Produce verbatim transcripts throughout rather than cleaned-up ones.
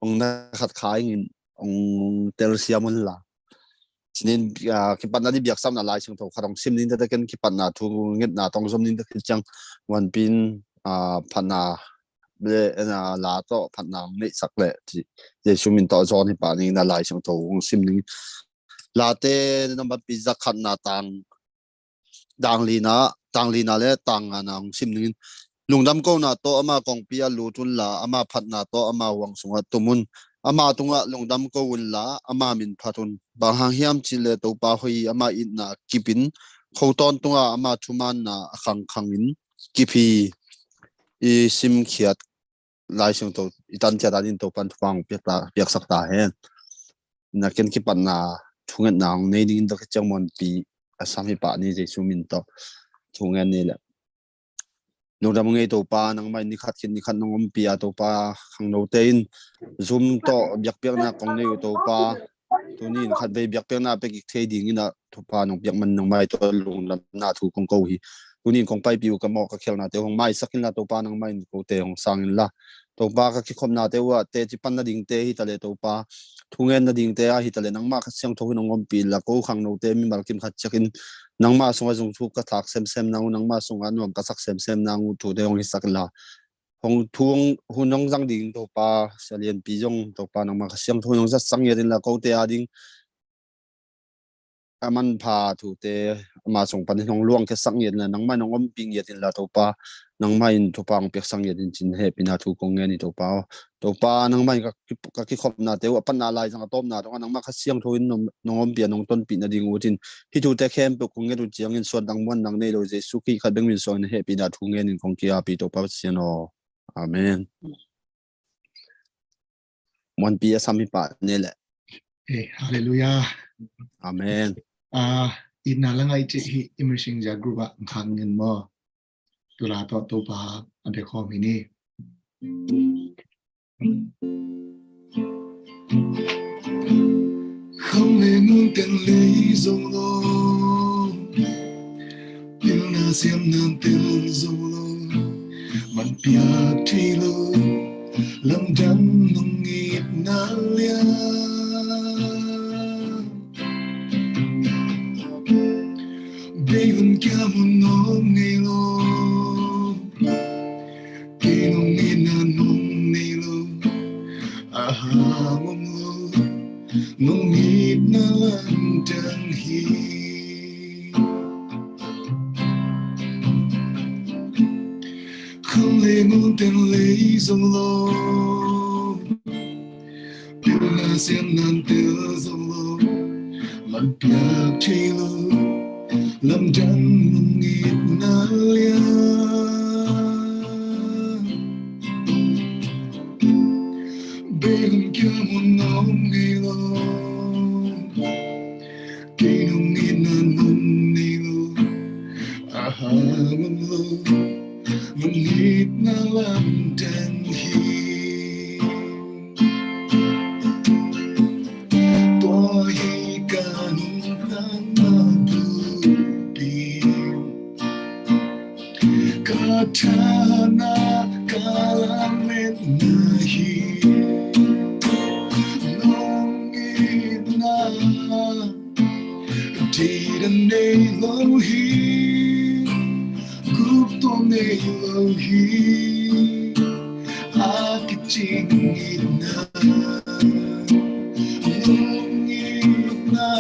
hong na khat kha ingin hong telsiam unla. Cinin, ah, kipatna ding biaksapna Lai Siangtho khat hong sim ning tete, ken kipatna thungetna tawng zom ning tete ciang muanpin, ah, phatna le, ah, la tawh phatna hong neihsak leh ci, Jesu min tawh zawn hi pah ning na Lai Siangtho hong sim ning. Late nambat pi za khatna tang, tang lina, tang lina le tang ngana hong sim ningin. Lungdam kona tawh ama kongpi ah lut unla, ama phatna tawh ama huang sungah tum un. Ama tungah lungdam ko unla, ama min phat un. Bang hang hiam cihleh Topa hoih ama itna kipin, khotawn tungah ama thumaanna a khangkhangin kiphi i simkhiat Lai Siangtho i tan ciat adin Topan thupha hong piak ta, piaksak ta hen. Na ken kipatna thungetna hong nei dingin tawh kiciang muanpi a sam hi pah ni Jesu min tawh thungen ni le. Lungdam ngei Topa, nangmah in nikhat khit nikhat nong ompih a Topa, khangnote in Zoom tawh biakpiakna kong nei uh Topa, tuni in khatvei biakpiakna pia kik thei dingin ah Topa nong piak man nangmah i tawh lungdamna thu kong ko hi. Tuni in kong paipih uh ka mawh ka khialhnate hong maisak inla Topa, nangmah in kote hong sang inla. Topa ka kikhopnate uh ah teci pan nadingte hi taleh Topa, thungen nadingte ah hi taleh nangmah Kha Siangtho in hong ompih inla, ko khangnote mimal kim khat ciakin nangmah sungah zungthuk ka thak semsem nang uh, nangmah sungah nuam ka sak semsem nang uh thute hong hisak inla. Hong thu hong, hun hong zang ding Topa, Sia Lianpi zong Topa nangmah Kha Siangtho in hong zatsak ngiat inla, kote ading a manpha thute ama sung panin hong luangkhiasak ngiat inla, nangmah in hong ompih ngiat inla Topa, nangmah in thupha hong piaksak ngiat in cin hehpihna thu kong ngen hi Topa aw. Topa nangmah in ka ki, ka kikhopnate uh a patna laizang a tawpna tungah nangmah Kha Siangtho in nong, nong ompih a nong tonpih nading uh cin. Hih thute khempeuh kong nget uh ciangin suandang muandang nei lo Jesu Khrih khat bek min suangin hehpihna thu ngen in kong ki-ap hi Topa Pasian aw. Amen. Muanpi a sam hi pah ni le. Eh, halleluiah. Amen. Ah, itna la ngai cih hi Emerging Youth Group ah khang ngin maw. Tula tawh Topa a bia khawm hi ni. Kham le ngun ten lei zo lo, pilna siamna tel zo lo, man piak thei lo, lamdang nong itna liang. Bei hun kia mun nong ngei lo, kei nong itna nong nei lo, a hang om lo, nong itna lamdang hi. Kham le ngun ten lei zo lo, pilna siamna tel zo lo, man piak thei lo, lamdang nong itna liang. Bei hun kia mun nong ngei lo, kei nong itna nong nei lo, a hang om lo, nong itna lamdang hi. Tua hi ka nuntakna bulpi, ka thana ka lametna hi. Nong itna deidan nei lo hi, guptuam nei lo hi. A kicing itna, nong itna,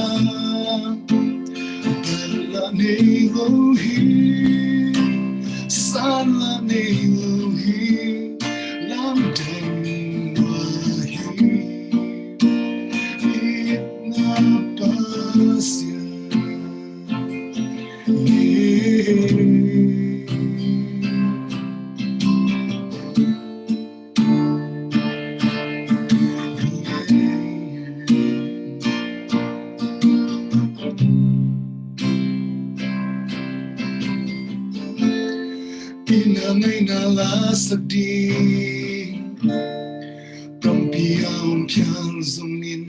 bal la nei lo hi, san la nei lo hi, lamdang mah hi. Itna Pasian. Itna ngaihna lasak ding tampi a om phial zongin,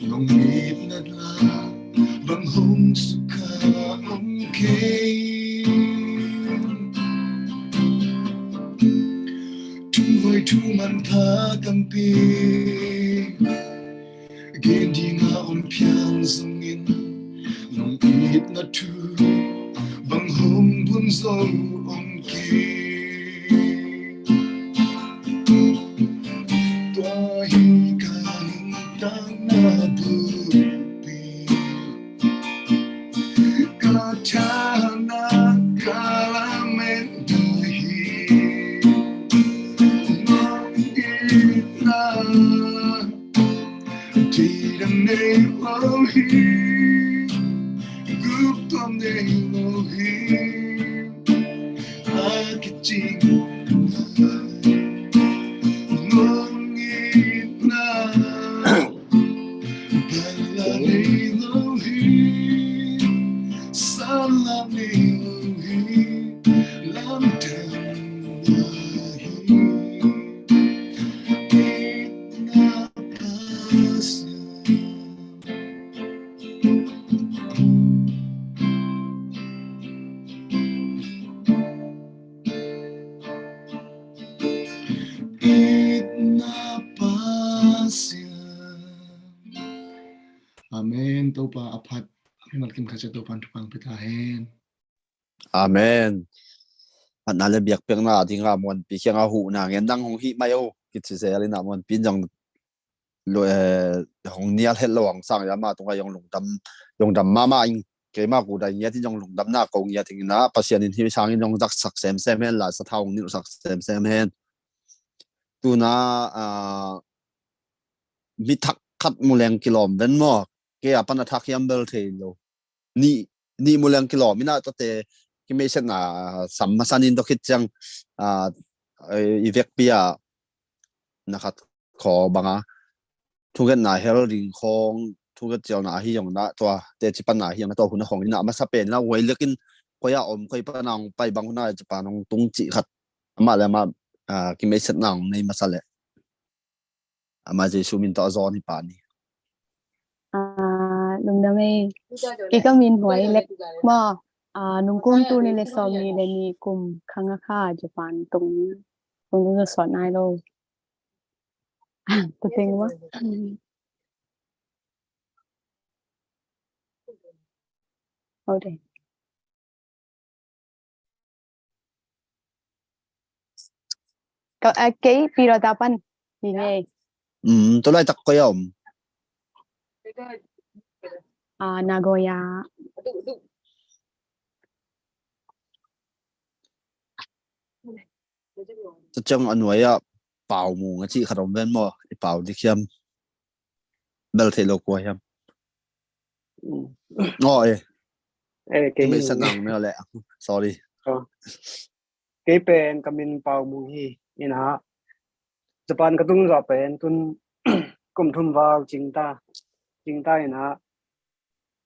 nong itna la bang hong sukha om kei. Thuhoih thumanpha tampi Gen ding a om phian zongin nong itna thu bang hong bun zo om kei. Tua hi ka nuntakna bulpi, ka thana ka lamen hi. Nong itna thidam nei lo hi, guptuam nei lo hi. A kicing nong itna, bala nei lo hi, sala nei lo hi, lamdang na hi. Itna Pasian. Itna Pasian. Amen. Topa a phat, mimal kim khat ciat Topa in thupha pia ta hen. Amen. Phatna le biakpiakna a ding a Muanpi kiang a huhna ngen dang hong hih mai o. Kici zel in a Muanpi in zong lo, eh, hong nial het lo ang sang ya ma tung a zong lungdam, lungdam mama ing. Keima ku dai ngiat in zong lungdamna ko ngiat ing in a Pasian in hih sangin zong zaksak semsem hen la, sathau hong nilhsak semsem hen. Tuna, ah, mi thak khat mu leng kilawm ven maw? Kei a pan a thak hiam bel thei lo. Nih, nih mu leng kilawm in a tate kimeisetna sam masa nin tawh khit ciang, ah, i vekpi a na khat khaw banga thungetna hel ding khawng, thunget cialna ahi zong na, tua teci panna ahi zong na, tua hun a hong in a masa pen in a huai lekin koi a om, koi pana hong pai bang hun a ci pan hong tung cih khat amah le amah, ah, kimeisetna hong nei masa leh. Ama Jesu min tawh a zawn hi pa ni. Ah, lungdam ei. Kei ka min Huai Lek maw. Ah, nungkum tul nih le sawmnih le nih kum kha nga kha Japan tung, tung tung sawt nai lo. Tua teng maw. Hold on. Ka, ah, kei Pi Rota pan hi ngei. Mm, tu laitak koi a om? Ah, Nagoya. Tu ciang a nuai ah Pau Mung a cih khat om ven maw? I pau dik hiam? Bel thei lo kua hiam? Mm. Oh, eh. Eh, kei hi. Mei sa nang mei le. Sorry. Oh. Kei pen ka min Pau Mung hi. Ina Japan ka tung zawh pen tun kum thum val cing ta. Cing ta ina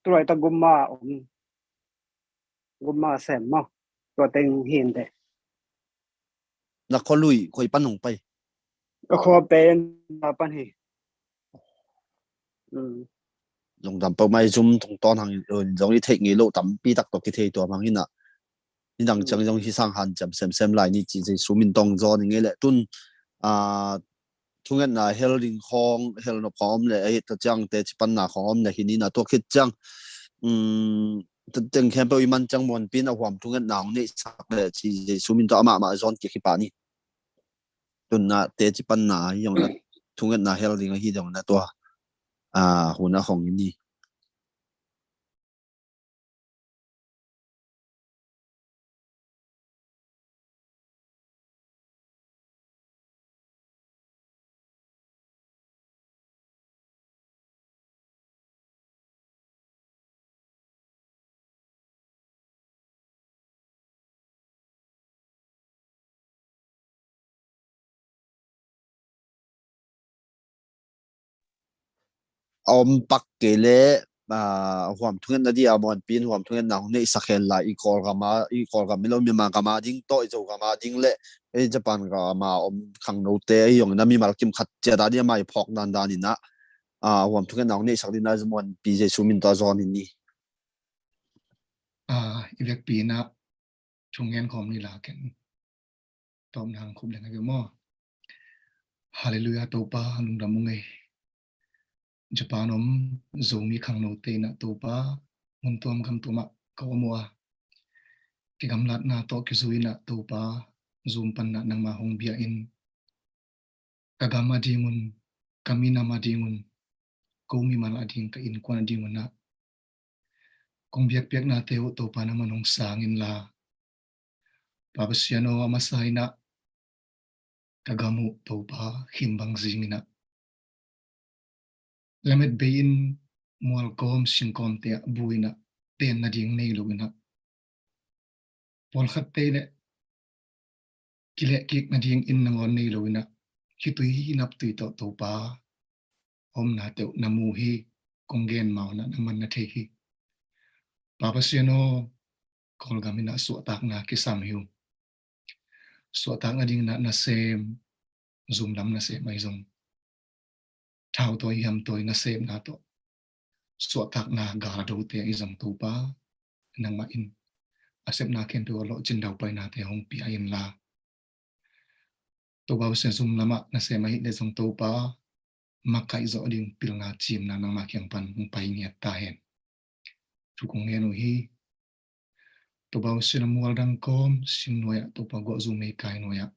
tulai ta gum ma om. Gum ma sem maw. Tua teng hi in te. Na khualui koi pan hong pai? Ka khua pen a pan hi. Mm. Lungdam peuhmah i zum tungtawn hang in zong i theih ngei loh tampi tak tawh kithei tuam hang in a, nidang ciang zong hi sang hanciam semsem lai ni ci Jesu min tawh zawn i ngei leh tun, ah, thungetna hel ding khawng, hel nop khawng om leh, ahi ta ciang teci panna khawng om leh hi ni na tua khit ciang, um, teng khempeuh i man ciang Muanpi in a huam thungetna hong neihsak leh ci Jesu min tawh amah mah zawn kik hi pah ni. Tun na teci panna hi zong na thungetna hel ding ahi zong na tua, ah, hun a hong i ni. A om pak kei leh, ah, huam thungetna dih a Muanpi in huam thungetna hong neihsak hen la, i Kawlgam a, i Kawlgam i lo Myanmar gam a ding tawh i Zogam a ding leh, ei Japan gam a om khangnote, ei zong ina mimal kim khat ciat a dih amah i phawk dandan ina, ah, huam thungetna hong neihsak dih ina Muanpi Jesu min tawh a zawn hi ni. Ah, i vekpi ina thungen khawm ni la ken. Tawpna hong khup leng a ve maw. Halleluiah, Topa lungdam ung ei. Japan om Zomi khangnote in ah Topa, mun tuam gam tuam ah ka om uh a, kigamlatna tawh kizui in ah Topa, Zoom pan ah nangmah hong bia in, ka gam ading un, ka minam ading un, ko mimal ading, ka innkuan ading un ah kong biakpiaknate uh Topa nangman hong sang inla, Pa Pasian aw, a masa in ah ka gam uh Topa, khimbang zing in ah, lamet bei in mualkawm singkawmte ah bu in ah ten nading nei lo in ah, pawlkhatte le kilehkik nading inn nangawn nei lo in ah, khitui naptui tawh Topa, omnate uh na mu hi. Kong gen ma un ah nangman na thei hi. Pa Pasian aw, Kawlgam in ah suahtakna kisam hi ung. Suahtak nading in ah nasem, Zoom lam nasem ahi zong, thau tawi hiam tawi nasemna tawh suahtakna gal a dote ahi zong Topa, nangmah in a sepna khempeuh ah lawhcin daupainate hong pia inla, Topa Pasian, Zoom lam ah nasem ahih leh zong Topa, makaih zawh ding pilna cimna nangmah kiang pan hong pai ngiat ta hen. Thu kong ngen uh hi. Topa Pasian, a mual dang kawm sing nuai ah Topa, guah zu meikai nuai ah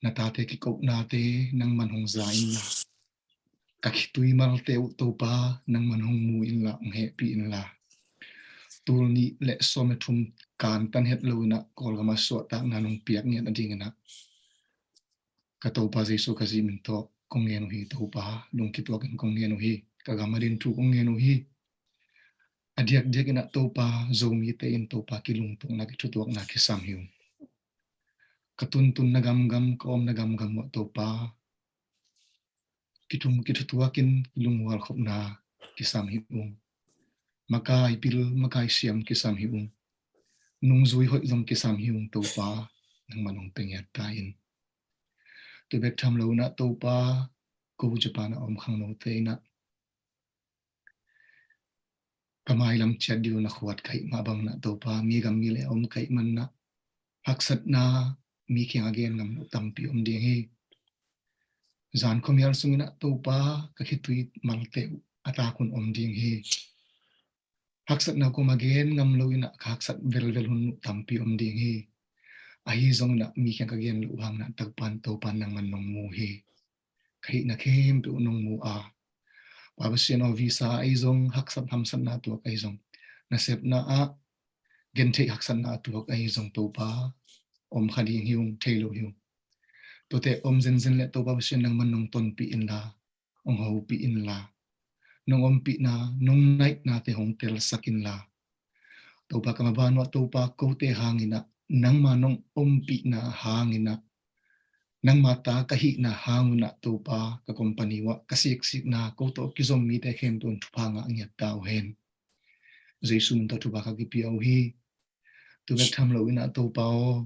na tate kikopnate nangman hong za inla, ka khitui malte uh Topa, nangman hong mu inla, hong hehpih inla, tul nih le sawm le thum kantan het lo in ah Kawlgam ah suahtakna nong piak ngiat nading in ah ka Topa Jesu ka zi min tawh kong ngen uh hi. Topa, lungkituak in kong ngen uh hi. Ka gam ading thu kong ngen uh hi. A diakdiak in ah Topa, Zomite in Topa, kilungtuakna, kithutuakna kisam hi ung. Ka tuntunna gamgam, ka omna gamgam uh ah Topa, kithum kithutuak in kilunghual khopna kisam hi ung. Makai pil, makai siam kisam hi ung. Nungzui hoih zong kisam hi ung Topa, nangman hong pia ngiat ta in. Tua bek tham lo in ah Topa, ko Japan ah om khangnote in ah ka mailam ciat ding uh na khuat ka hih mah bang in ah Topa, mi gam mi lei a om ka hih man in ah haksatna mi kiang a gen ngam loh tampi om ding hi. Zan khuamial sung in ah Topa, ka khitui malte uh a tak hun om ding hi. Haksatna kuamah gen ngam lo in ah ka haksat velvel hun uh tampi om ding hi. Ahi zong in ah mi kiang ka gen loh hang in ah takpan Topa nangman nong mu hi. Ka hihna khempeuh nong mu a, Pa Pasian aw, visa ahi zong, haksat hamsatna tuak ahi zong, nasepna ah gentheih haksatna a tuak ahi zong Topa, om kha ding hi ung, thei lo hi ung. Tuate om zenzen le Topa Pasian nangman nong tonpih inla, hong hopih inla, nong ompihna, nong naihnate hong telsak inla, Topa ka maban uh ah Topa, kote hang in ah, nangma nong ompihna hang in ah, nangma ta ka hihna hang un ah Topa, ka company uh ah ka siksikna, ko tawh kizom mite khempeuh in thupha ngah ngiat ta uh hen. Jesu min tawh thupha ka kipia uh hi. Tua bek tham lo in ah Topa aw,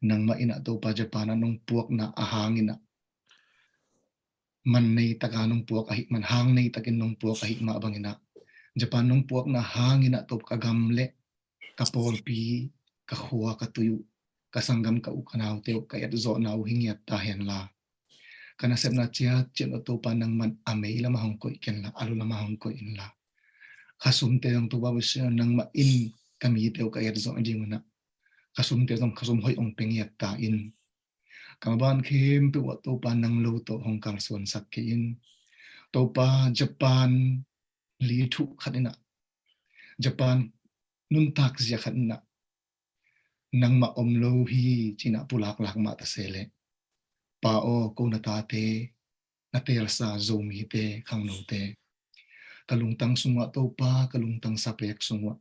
nangmah in ah Topa Japan ah nong puakna a hang in ah, man nei taka nong puak ahih man, hang nei takin nong puak ahih mah bang in ah, Japan nong puakna hang in ah Topa ka gam le ka pawlpi, ka khua, ka tui uh, ka sanggam, ka u ka naute uh ka etzawhna uh hi ngiat ta henla, ka nasepna ciatciat uh Topa nangman a mei lamah hong koih kenla, a lu lamah hong koih inla, khasumte zong Topa Pasian nangmah in ka mite uh ka etzawh ding un ah, khasumte zong khasum hoih hong pia ngiat ta in. Ka maban khempeuh uh ah Topa nang lo tawh hong kalsuansak kei in. Topa Japan li thuh khat in ah, Japan nuntak zia khat in ah, nangmah om lo hi ci-in ah pulaklak mah ta se leh, Pa aw, ko na tate, na teelsa Zomite, khangnote, ka lungtang sung uh ah Topa, ka lungtang sapek sung uh ah,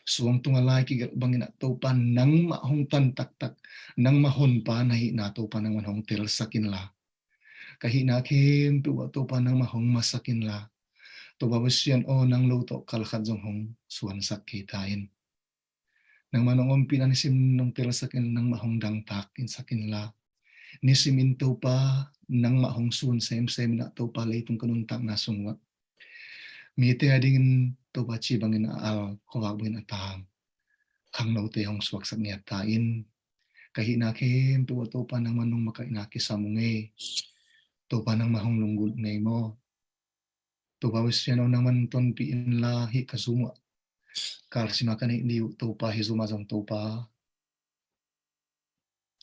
suang tunga lai kigelh bang in ah Topa nangmah hong tan taktak, nangmah honpa na hihna Topa nangman hong telsak inla, ka hihna khempeuh uh ah Topa nangmah hong masak inla, Topa Pasian aw, nang lo tawh kal khat zong hong suansak kei ta in. Nangmah nong ompihna nisim nong telsak in, nangmah hong dangtak in sak inla, nisim in Topa nangmah hong sun semsem in ah Topa leitung ka nuntakna sung uh ah, mite adingin Topa ci bangin a al, khuavak bangin a tang khangnote hong suaksak ngiat ta in. ka hihna khempeuh ah Topa nangman nong makaihna kisam ung ei. Topa nangmah hong lunggulh ung ei maw. Topa Pasian aw, nangman tonpih inla, hih ka zum uh ah kalsim a ka neih ni uh Topa, hih zum ah zong Topa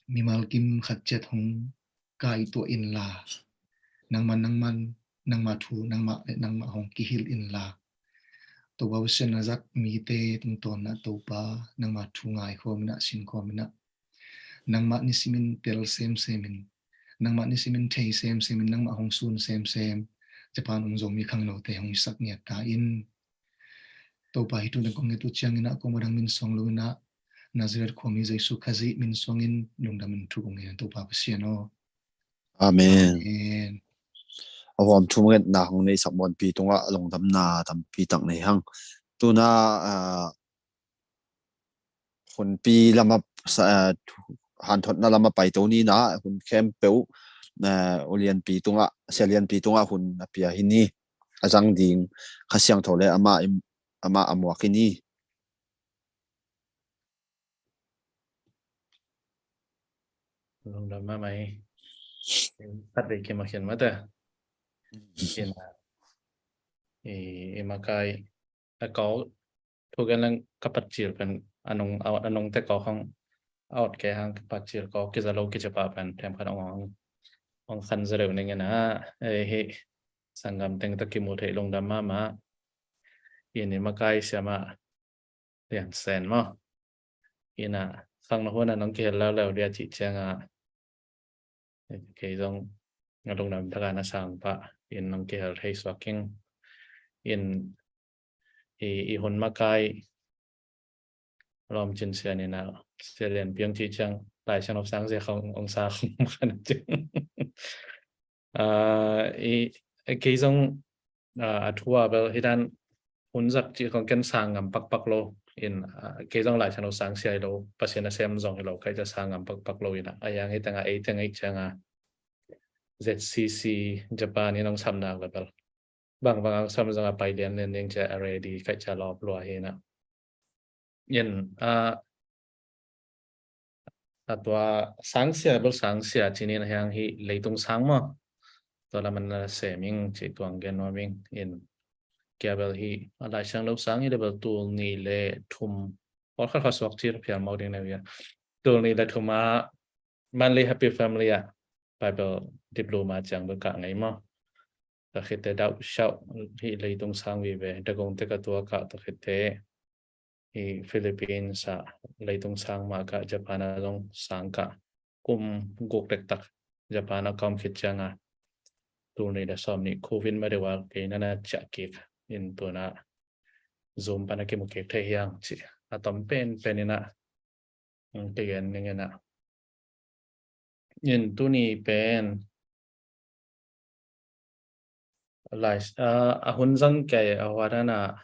mimal kim khat ciat hong kaituah inla, nangman, nangman, nangma thu, nangmah le nangmah hong kihilh inla, Topa Pasian, na zat mite tungtawn ah Topa nangma thu ngaikhawm in ah, sinkhawm in ah, nangmah nisimin tel semsem in, nangmah nisimin thei semsem in, nangmah hong sun semsem Japan um Zomi khangnote hong hisak ngiat ta in. Topa, hih thu teng kong nget uh ciangin ah kong a dang min suang lo in ah, Nazareth khuami Jesu Khazih min suangin lungdamin thu kong ngen, Topa Pasian aw. Amen. Amen. A huam thum ngetna hong neihsak muanpi tungah lungdamna tampi tak nei hang. Tuna, ah, hunpi lama, sa-, ah, hanthotna lama paito ni na, hun khempeuh, ah, ulianpi tungah, sialianpi tungah hun a pia hi ni. A zang ding Kha Siangtho le amah i, amah a muak hi ni. Lungdam mahmah hi. Khat vei kimakhian mah ta. Kina. I, i makai. A kau thu gen leng ka patcil pen a nung, a, a nung te kau hong a ot ke hang ka patcil kau kiza lo kici pah pen tem khat ong, ong, ong khan za lo ning ina. Ei, hi sanggam teng ta kimu thei lungdam mahmah. I ni makai siama Lian Sen maw. Ina khang na huan a nong kihel lau lau dia cih cianga. Kei zong a lungdam taka na sang pah in nong kihel thei suak ing. In i, i hun makai lawm cin sian ina sia lian piang cih ciang Lai Siangtho sang sia khong ong sa khong makan cing. Ah, i, i kei zong, ah, a thu a bel hi dan hun zak cih khong ken sang ngam pakpak lo. In, ah, kei zong Lai Siangtho sang sia hi lo, Pasian a sem zong hi lo, kai ca sang ngam pakpak lo ina. A yang hi tanga ei teng ei cianga Z C C Japan in ong sam nak le bel. Bang bang ong sam zong a pai lian lian ding cia a ready kai ca lawp lua hi na. In, ah, a tua sang sia bel sang sia cinin a hiang hi leitung sang maw. Tua laman na sem ing ci tuang gen nuam ing in kia bel hi a Lai Siangtho sang hi le bel tul ni le thum. Pawl khat khat suak cir phial mau ding na wia. Tul ni le thum a Manli Happy Family ah Bible diploma ciang bel kah ngei maw. Ka khite dauh siauh hi leitung sang vive, Dagong te ka tua kah ta khite hi Philippines ah leitung sang mah kah, Japan ah zong sang kah, kum guk dektak Japan ah ka om khit cianga tul ni le sawm ni Covid ma deuh a kei nana ciah kik in tuna Zoom pana kimu kik thei hiang ci a tom pen pen ina. Kei gen ning ina. In tuni pen Lai, ah, a hun zang kei a huatana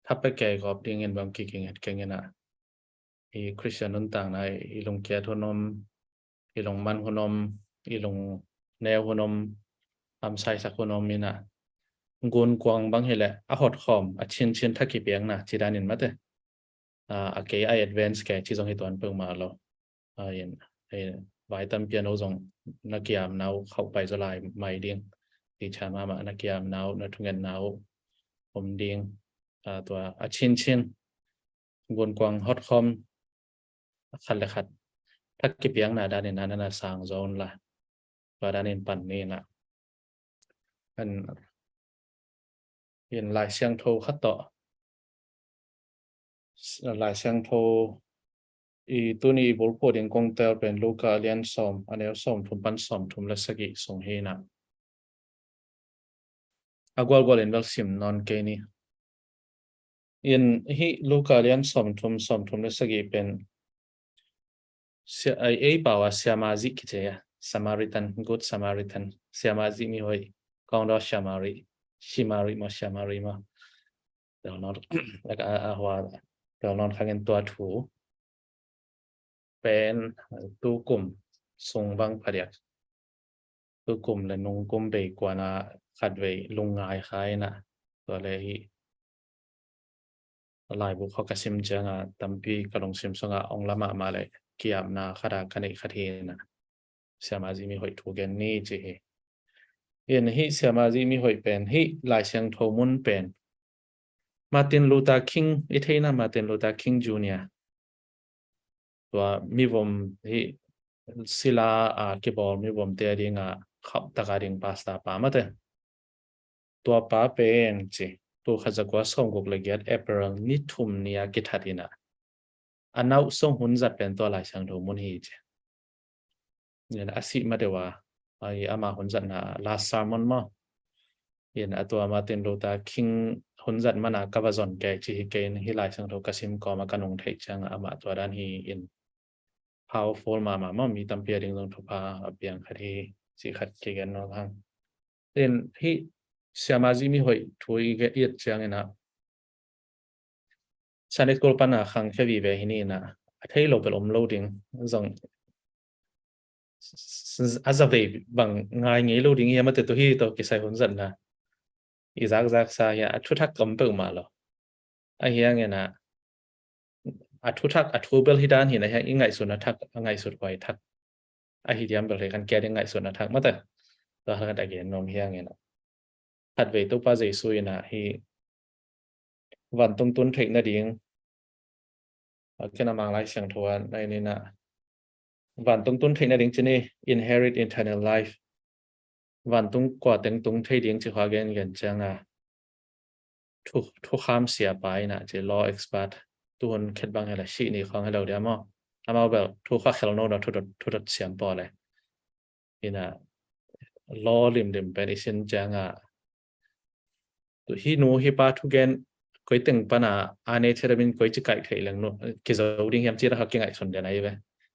thape kei gawp dingin bang kikinget keng ina. I Christian nuntakna i lungkiat hun om, i lungman hun om, i lungneu hun om, amsaisak hun om ina. Gunkuang bang hileh a hotkhawm a chinchin thakipiakna cidanin mate. Ah, a kei a advance kei ci zong hi tuan peuhmah lo. Ah, in, in, vai tampi a no zong na kiamna uh khauh pai zaw lai mai ding. Ti cha mahmah na kiamna uh, na thungetna uh om ding. Ah, tua a chinchin gunkuang hotkhawm a khat le khat thakipiakna danin na na sang zaw un la. Tua danin pan ni na. An, in Lai Siangtho khat tawh. Lai Siangtho i tuni i bulphuh ding kong tel pen Luka lian sawm, a neu sawm thum pan sawm thum le sagih sung hi na. A gualgual in bel sim nawn kei ni. In hi Luka lian sawm thum, sawm thum le sagih pen sia-, ai, ei pau a siamah zih kici a, Samaritan, Good Samaritan, siamah zih mi hoih, kawng daw siamari, simari maw, siamari maw. Tel nawn, a, a, a hua, tel nawn khangin tua thu pen tukum sung bang phadiak. Tukum le nungkum bei kuana khatvei lungngai kha ina. Tua le hi laibu khaw ka sim cianga tampi ka lungsim sunga ong la mahmah le ki-apna khat a ka neih khat hi ina, Siamah Zimi Hoih thu gen ni ci hi. In hih Siamah Zimi Hoih pen hih Lai Siangtho mun pen Martin Luther King, i theihna Martin Luther King Junior, tua mivom hih sila a kibawl mivomte a dinga khauhtaka ding pastor pa mate. Tua pa pen ci, tul khat za kua sawmguk le giat April ni thum ni a kithat ina, a nauh sung hun zat pen tua Lai Siangtho mun hi ci. In a sih ma deuh a, ai, ama hun zatna last sermon maw, in a tua Martin Luther King hun zat mana ka va zon kei ci hi kei in, hih Lai Siangtho ka sim kawma ka nung theih cianga amah tua dan hi in, powerful mahmah maw, mi tampi a ding zong thupha a piang khat hi cih khat kigen nuam hang. In hih Siamah Zimi Hoih thu i et ciangin ah Sunday school pana khangkhia vive hi ni ina, a thei lo bel om lo ding, zong a zavei bang ngai ngei lo ding hi a, mate, tu hi tawh kisai hun zatna i zakzaksa hi a, a thuthak om peuhmah lo. A hiangin ah a thuthak, a thu bel hi dan hi na hiang, i ngaihsutna thak, a ngaihsut huai thak ahi diam bel hi, kan kia ding ngaihsutna thak mate. Tua khat a gen nuam hiangin ah khatvei Topa Jesu ina hih vantung tun theih nading, a, ken a Mang Lai Siangtho a na in ina, vantung tun theih nading ci ni, inherit eternal life, vantung kua teng tung thei ding ci khua gen gen cianga thu, thukham siapa ina ci, law expert, tuhun khet bang hela sih ni khong helo dia maw, amau bel thu khua khel no no thu dot, thu dot siam paw le ina, law limlim pen i sin cianga, tu hi nu hi pa thugen koi teng pana a nei theramin koi ci kaih theih leng nu kizo ding hiam ci ra ha kingaihsun den ai ve.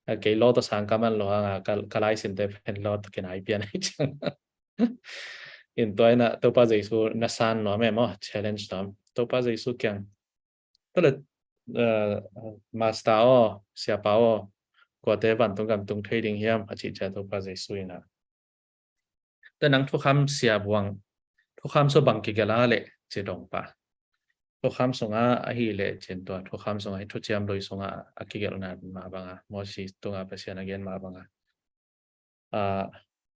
A kei law to sang ka man lo hanga ka, ka lai sinte pen law to kinai pian ai ciang. In tua ina Topa Jesu na san nuam em aw, challenge nuam. Topa Jesu kiang, tole, eh, master aw, siapa aw, kuate vantung gam tung thei ding hiam a cih cia Topa Jesu ina, te nang thukham sia buang, thukham sua bang kigelh a leh ci dong pa. Thukham sunga ahi leh cin tua thukham sunga hi thuciam lui sunga a kigelhna ma banga, Moses tunga Pasian a gen ma banga, ah,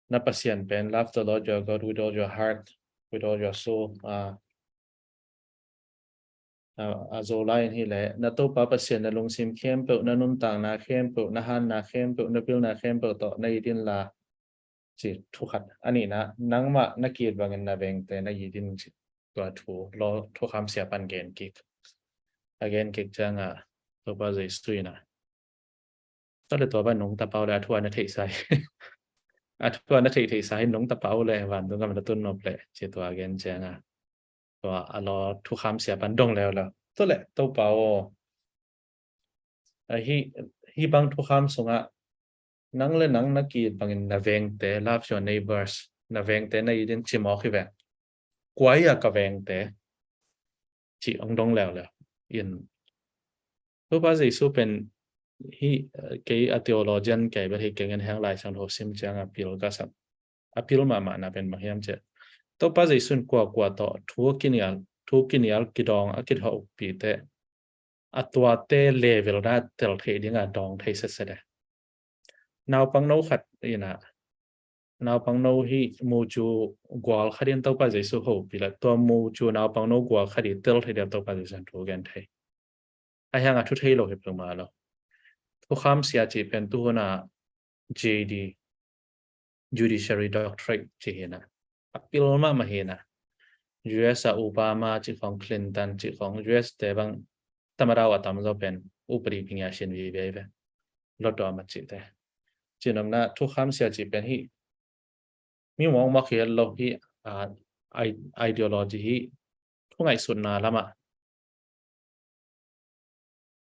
na Pasian pen, love the Lord your God with all your heart, with all your soul. Ah, ah, a Zolai in hi leh, na Topa Pasian na lungsim khempeuh, na nuntakna khempeuh, na hanna khempeuh, na pilna khempeuh tawh na it inla, ci thu khat. A nihna, nangmah na ki-it bangin na vengte na it in ci. Tua thu law thukham sia pan gen kik. A gen kik cianga Topa Jesu ina, tole tua ban nungta pau le a thu a na theihsa hi. A thu a na theih theihsa hi, nungta pau le vantung gam na tun nop le ci tua gen cianga, tua a law thukham sia pan dong leuleu. Tole Topa aw, a hi, hi bang thukham sunga nang le nang na ki-it bangin na vengte, love your neighbors, na vengte na it in ci mawk hi ve. Kua hi a ka vengte ci ong dong leuleu. In Topa Jesu pen hi, eh, kei a theologian kei bel hi kei ngen heng Lai Siangtho sim cianga pil ka sak. A pil mahmahna pen bang hiam ciah, Topa Jesu in kuakua tawh thu kinial, thu kinial kidawng a kithawhpihte a tuate level na tel theih dinga dawng thei setset e. Naupang no khat ina, naupang no hi mucu gual khat in Topa Jesu hopih le tua mucu naupang no gual khat i tel thei dia Topa Jesu in thu gen thei. A hianga thu thei lo hi peuhmah lo. Thukham sia cih pen tuhuna J D, Judiciary Doctorate ci hina, a pil mahmah hina. U S a Obama ci khong, Clinton ci khong, U S te bang tamadau a tamzaw pen upadi ping a sin vive ve. Lotdom a cihte. Cinomna thukham sia cih pen hi mi mawngmawk hi lo hi, a, ideology hi thu ngaihsutna lamah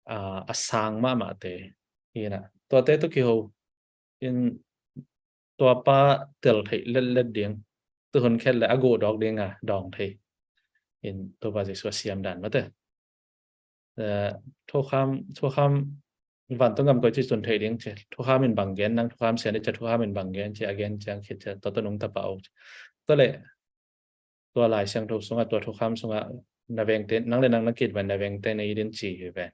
a, a sang mahmahte hina. Tuate tu kiho in tuapa tel theih letlet ding, tuhun khet le a guhdawk dinga dawng thei in Topa Jesu a siam dan mate. Eh, thukham, thukham vantung gam koi ci tun thei ding ci, thukham in bang gen, nang thukham sia ni ci, thukham in bang gen ci, a gen ciang khit ci, tua tu nungta pah o. Tua le tua Lai Siangtho sunga, tua thukham sunga na vengte, nang le nang na ki-it bangin na vengte na it in ci hi ve.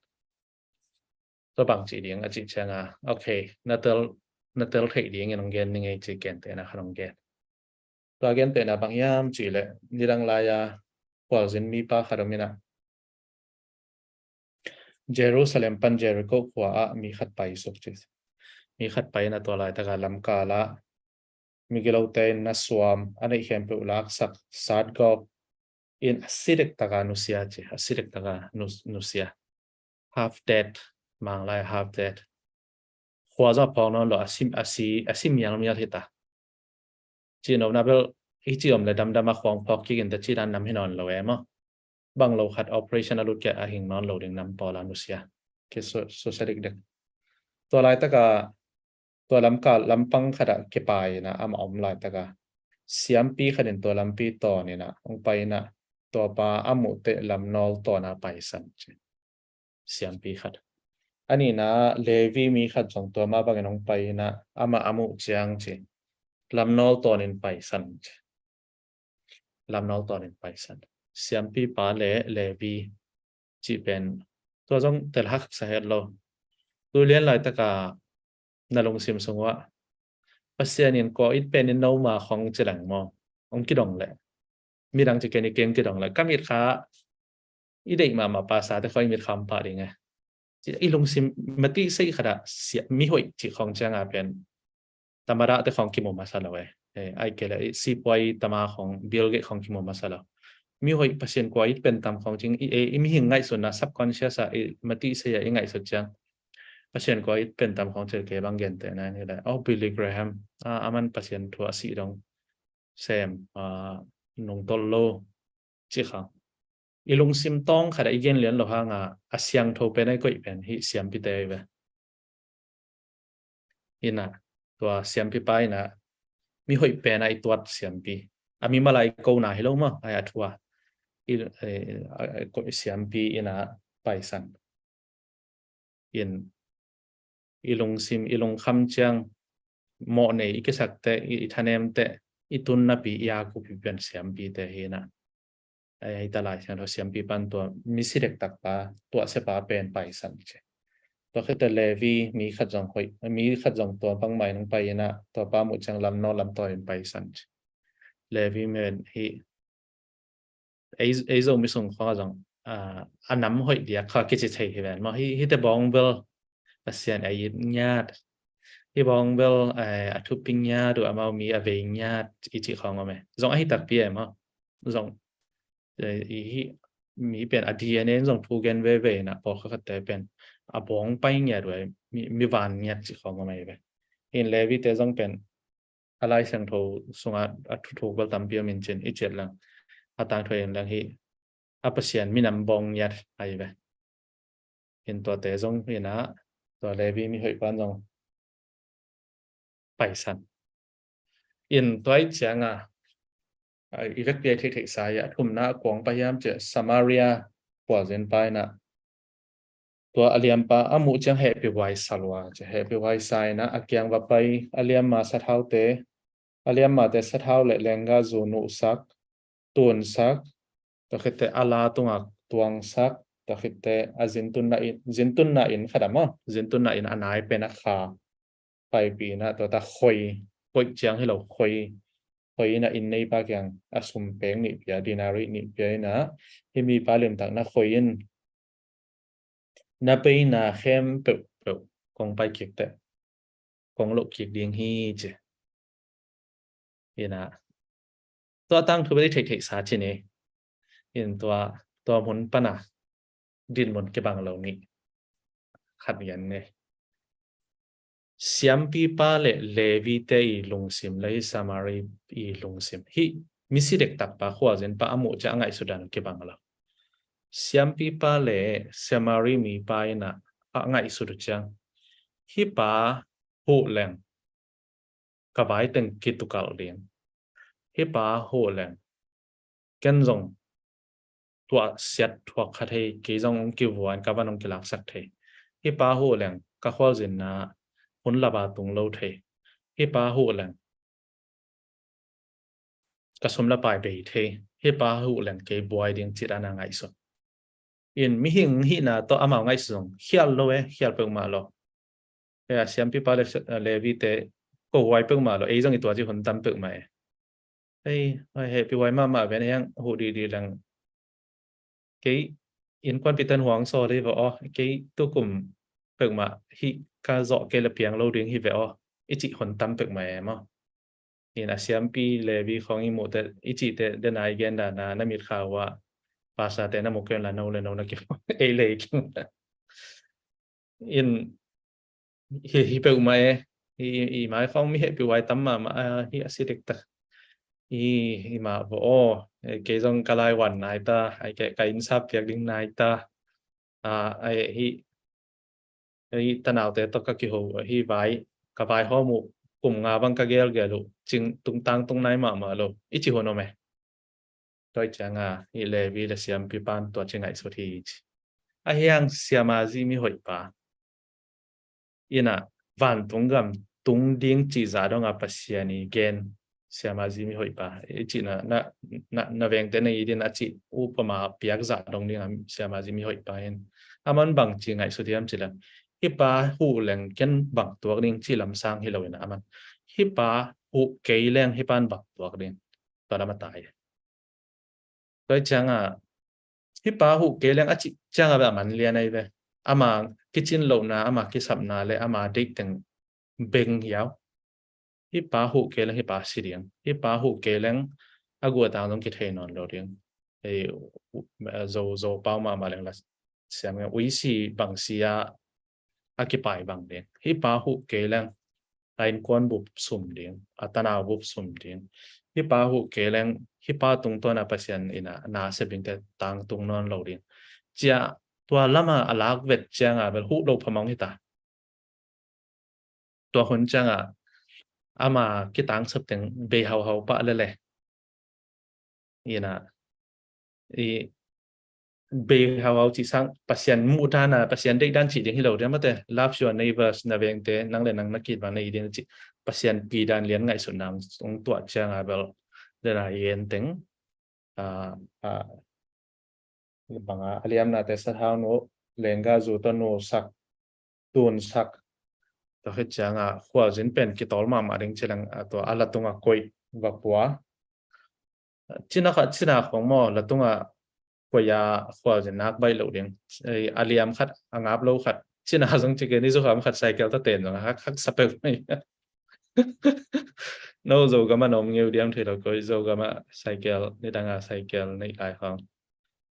Tua bang cih ding a cih cianga, okay, na tel, na tel theih dingin hong gen ning ei ci gentehna khat hong gen. Tua gentehna bang hiam cih leh, nidang lai-a khualzin mipa khat om inah, Jerusalem pan Jericho khua ah mi khat pai suk ci. Mi khat pai inah tua laitaka lamkal ah migilote in na suam a neih khempeuh laksak, satgawp in a si dektaka nusia ci, a si dektaka nu-, nusia. Half dead, Manglai half dead. Khua zong phawk nawn lo, a si, a si, a si mialmial hita. Cih nopna bel, hi ci om le damdam a khuang phawk kikin ta cih dan nam hi nawn lo e maw. Bang lo khat operation a lut kei a hing nawn lo ding nam pawl a nusia. Ki su-, susia dikdek. Tua laitaka, tua lamkal lampang khat ah kipai inah amah om laitaka, siampi khat in tua lampi tawn inah hong pai inah, tuapa a muh teh lamnawl tawn a paisan ci. Siampi khat. A nihna Levi mi khat zong tua mah bangin hong pai inah amah a muh ciang ci, lamnawl tawnin paisan ci. Lamnawl tawnin paisan. Siampipa le Levi cih pen tua zong tel haksa het lo. Tu lian laitaka na lungsim sung uah Pasian in kua it pen in noma khong ci leng maw, hong kidong leh, midang ci ken i keng kidong leh, ka mit kha i deih mahmah pasate khong i mit kham pah ding e. Ci, i lungsim matih sei khat ah sia, mi hoih cih khong cianga pen tamadahte khong kimu masa lo e. Eh, ai kei leh sipuai tama khong, Bill Gates khong kimu masa lo. Mi hoih, Pasian kua it pen tam khong cing i, eh, i mihing ngaihsutna subconscious ah i matih sei ah i ngaihsut ciang Pasian kua it pen tam khong cil kei bang gentehna in hi leh, oh, Billy Graham, ah, aman Pasian thu a sih dong sem, ah, nungtolh lo ci khang. I lungsim tawng khat ah i gen lian lo hanga a siangtho pen a i koih pen hih siampite hi ve. Inah, tua siampipa inah mi hoih pen a i tuat siampi. A mimal a i kona hi lo maw, ai a thu a i, eh, a, a, ko-, siampi inah paisan. In, i lungsim, i lungkham ciang mawh nei i kisakteh, i, i thanemteh, i tunnapi, i a kupi pen siampite hi inah. Ai, ai ta Lai Siangtho siampi pan tua misi dektakpa, tuahsiapa pen paisan ci. Tua khit teh Levi mi khat zong hoih, mi khat zong tua bangmah in hong pai inah, tuapa muh ciang lamnawl lamtawn in paisan ci. Levi men hi ei, ei Zomi sung khawng ah zong, ah, a nam hoih diak kha kici thei hi ven maw. Hi, hihte bawng bel Pasian a it ngiat. Hih bawng bel, eh, a thupi ngiat uh, amau mi a vei ngiat i cih khawng om e. Zong ahi takpi e maw. Zong, eh, i hih mi pen a D N A in zong thu gen veve inah pawlkhat khatte pen a bawng pai ngiat uh e, mi, mi van ngiat cih khawng om e ve. In Levi te zong pen a Lai Siangtho sungah a thuthuk bel tampi om in cin i ciat leng, a tangthu in leng hi a Pasian minam bawng ngiat ahi ve. In tuate zong inah, tua Levi mi hoih pan zong paisan. In tua i cianga, a, i vekpi a i theihtheihsa hi a, a thumna a kuang pa hiam ci a, Samaria khualzin pa inah tua a liampa a muh ciang hehpihhuai sa lua ci. Hehpihhuai sa inah a kiang va pai, a liamma sathaute, a liammate sathau le lenggazu nuhsak, tunsak, tua khit teh a la tungah tuangsak, tua khit teh a zintunna inn, zintunna inn khat ah maw, zintunna inn a nai pen a kha paipih inah, tua ta khoi, koih ciang hi lo, khoi, khoi inah inn neipa kiang a sum pek nih pia, dinari nih pia inah, hih mipa limtak na khoi in, na peina khempeuhpeuh kong pai kik teh, kong loh kik ding hi ci. Inah, tua tangthu bel i theihtheihsa ci ni. In tua, tua mun pana dinmun kibang lo nih khat ngen ni. Siampipa le Levi te i lungsim le hih Samari i lungsim, hih misi dektakpa khualzinpa a muh ciang a ngaihsut dan kibang lo. Siampipa le Samari mipa inah a ngaihsut uh ciang, hih pa huh leng ka vai teng kitukalh ding. Hih pa huh leng ken zong tuahsiat thuak kha thei, kei zong hong kivuan, ka van hong kilaksak thei. Hih pa huh leng ka khualzinna hun laba tung lo thei. Hih pa huh leng ka sum le pai bei thei. Hih pa huh leng kei buai ding ci dan a ngaihsun. In mihing hihna tawh amau ngaihsut zong khial lo e, khial peuhmah lo. Hei a siampipa le Levi te ko huai peuhmah lo, ei zong i tua ci hun tam peuhmah e. Ei, hehpih huai mahmah ven, ei ang huh dihdih leng. Kei innkuanpihte in huang sawl hi ve aw, kei tukum peuhmah hih ka zawh kei le piang lo ding hi ve aw, i cih hun tam peuhmah e maw. In a siampi Levi khawng i muhte, i cihte, dena i gen dana na mitkha uh ah pastorte na mu kei un la, no le no na kimu, ei le ei kimu. In hi, hi peuhmah e. I, i mai khawng mi hehpih huai tam mahmah hi a si dektak. I, i mah vaw aw, kei zong ka laivuan nai ta, ai kei ka innsap piak ding nai ta. A, ai hi, hi tanaute tawh ka kiho hi vai, ka vaihawm uh kum nga bang ka gelgel uh cing tungtang tung nai mahmah lo, i ci hun om e. Tua cianga i Levi le siampipan tua ci ngaihsut hi ci. A hiang siama zi mi hoihpa ina vantung gam tung ding cih zah donga Pasian i gen siama zi mi hoihpa i cihna na, na, na vengte na i din a cih upama piak zah dong dinga siama zi mi hoihpa in aman bang ci ngaihsut hiam cileng, hih pa huh leng ken bang tuak ding cih lamsang hi lo ina aman hih pa huh kei leng hih pan bang tuak ding, tua lam a tai. Tua cianga hih pa huh kei leng a cih cianga beh a man lian ahi ve. Ama kicin lohna, ama kisapna le ama deihteng beng hiau. Hih pa huh kei leng hih pa si ding, hih pa huh kei leng a guatang zong kithei nawn lo ding. Ei, Zo, Zo pau mahmah leng la siam nge, uisi bangsi a a kipai bang ding. Hih pa huh kei leng a innkuan bup sum ding, a tanau bup sum ding. Hih pa huh kei leng hih pa tungtawna Pasian ina na sep dingte tangtung nawn lo ding. Cia tua lama a lak vet cianga bel huh lo phamawng hita. Tua hun cianga ama kitangsap teng bei hauhau pah lele. Ina i bei hauhau cih sang Pasian muhdana, Pasian deihdan cih ding hi lo dia mate. Love your neighbors, na vengte nang le nang na kit bang na i ding cih Pasian pidan lian ngaihsutna hong tuah cianga bel dena i en teng a, a, banga a liamnate sathau nu, lengga zu tawh nu sak, tun sak. Tua khit cianga khualzin pen kitawl mahmah ding cileng a tua a latunga koih va pua. Cina khat cina khong maw latunga koih a khualzin nak baih lo ding. A liam khat a ngap lo khat cina zong cikin i zukham khat cycle ta ten zong hak hak sapeu mai. No Zogama na om ngeu diam thei lo koi Zogama cycle nidanga cycle neih lai khong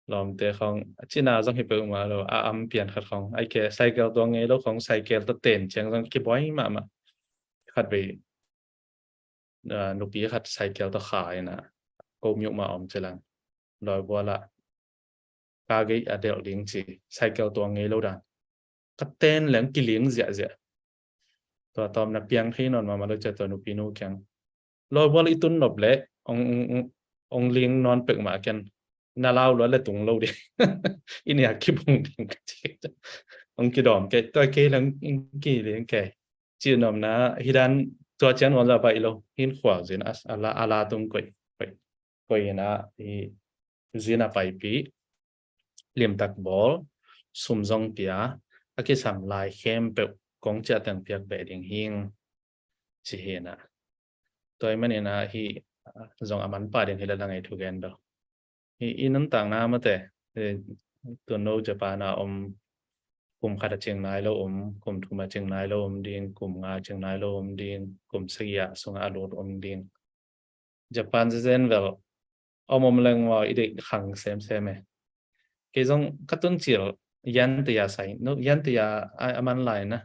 lawmte khong cina zong hi peuhmah lo a am pian khat khong ai ke cycle tuang ngei lo khong cycle ta ten ciang zong kibuai mahmah. Khat vei nupi khat cycle ta kha ina ko miuh mah om cilang lawi buala ka gei a delh ding ci cycle tuang ngei lo dan ka ten leng kiling ziahziah. Tua tawm na piang thei nawn mahmah lo cia tua nupi nu kiang lawi buala i tun nop leh ong ling nawn peuhmah ken na lau lua le tung lo ding. I nia kibung ding ka ci ong kidawm kei tua kei leng kiling kei. Cih nopna hi dan tua cian wan za baih lo hin khualzin a la tung koih koih koih ina hi zin a paipih limtak bawl sum zong pia a kisam lai khempeuh kong ciah teng piak beh ding hing ci hi ina. Tua i man ina hi zong a man pah ding hi la la ngei thugen do. Hi i nuntakna mate tun no Japan a om kum khat a cing nai lo om, kum thum a cing nai lo om ding, kum nga a cing nai lo om ding, kum sagih a sungah a lut om ding. Japan zezen vel om om leng maw i deih khang semsem e. Kei zong ka tun cil yan taya sai no yan taya a man lai na.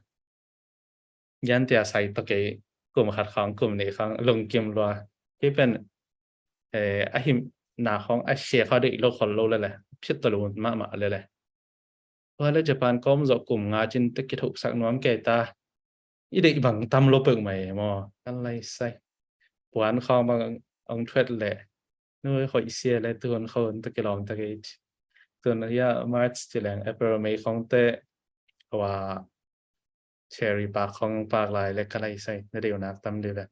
Yan taya sai tawh kei kum khat khang kum nih khang lungkim lua. Kei pen a himna khong a sia kha deih lo khol lo lele phiat tawh lo mahmah lele. Tua le Japan kawm zawh kum nga cin te kithosak nuam kei ta. I deih bang tam lo peuhmah e maw kan lai sai. Puan khawng bang ong thuet leh nui hoih sia le tuhun khawng ta kilawm ta kei. Tun hia March ci leng April May khawng te kua cherry pak khawng pak lai le ka lai sai na deuh nak tam deuh le.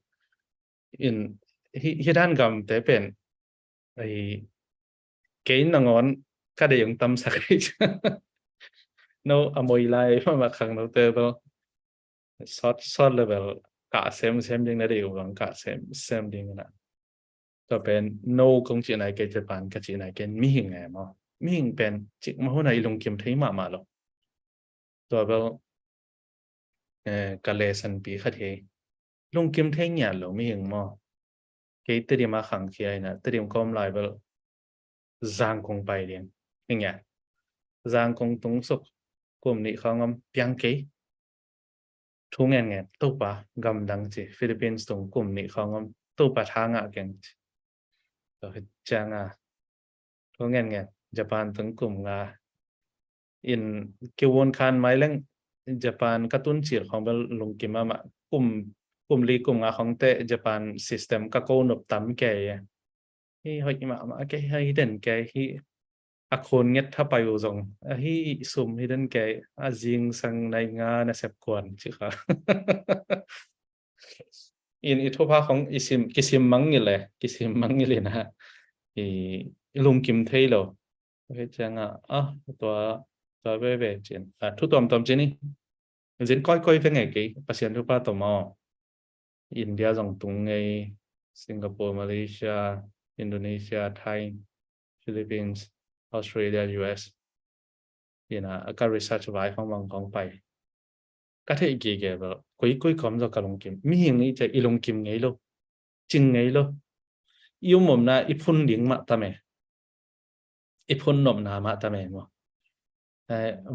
In hi dan gamte pen kei nangawn ka deih ong tamsak hi. No a moi lai mama khangnote to sawt sawt level kah semsem ding na deih uh bang kah semsem ding na. Tua pen no kong cih nai kei Japan ka cih nai kei mihing e maw. Mihing pen cik mahuna i lungkim thei mahmah lo. Tua bel eh, ka lesson pi khat hi. Lungkim thei ngiat lo mihing maw. Kei Tedim a khangkhia ina Tedim kawm lai bel Zangkong pai ding. Hi ngiat. Zangkong tung suk kum nih khawng om piang kei. Thu ngen ngen Topa gamdang ci Philippines tung kum nih khawng om Topa tha ngah keng ci. Tua hi cianga thu ngen ngen Japan tung kum nga in kiwun khan mai leng Japan ka tun cil khawng bel lungkim ama kum kum li kum nga khawng te Japan system ka ko nop tam kei. Hi hoih mahmah kei hi den kei hi a khun nget tha pai uh zong a hi sum hi den kei a zingsang nai nga na sep kuan ci kha. In i thupha khawng i sim kisim mangngil e kisim mangngil ina i lungkim thei lo. Hi cianga a tua tua veve cin a thu tuamtuam cin i zin kawikawi ve ngei kei Pasian thupha tawh maw. India zong tung ngei Singapore, Malaysia, Indonesia, Thai, Philippines, Australia, U S ina ka research vai khawng bang khawng pai. Ka theih gige bel koi koi kawm zaw ka lungkim mihing i cia i lungkim ngei lo cing ngei lo. I umomna i phun ding mah tame i phun nopna mah tame maw.